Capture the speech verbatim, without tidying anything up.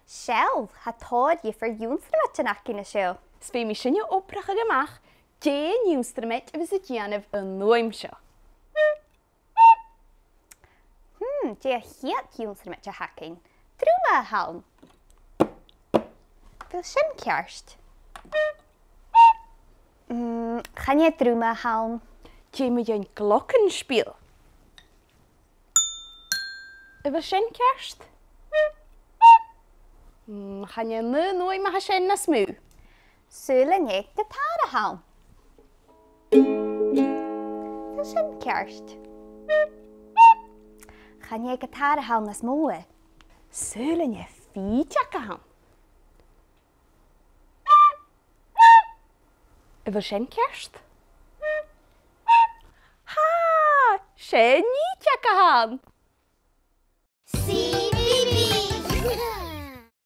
Seall, tha tòrr dhiofar ionnsramaidean againn an seo. 'S fheudar dhuinn obrachadh a-mach dè an t-ionnsramaid a bhios a' dèanamh an fhuaim seo. Hmm, dè a' chiad ionnsramaid a th' againn? Druma a th' ann. A bheil sin ceart? Mm, chan e druma a th' ann. Dè mu dheidhinn glockenspiel? A bheil sin ceart? Mm, chan e an aon fhuaim a tha sin nas motha. Saoil an e giotàr a th' ann? A bheil sin ceart? Chan e giotàr a th' ann nas motha. Saoil an e fìdeag a th' ann? A bheil sin ceart? Tha! 'S e an fhìdeag a th' ann!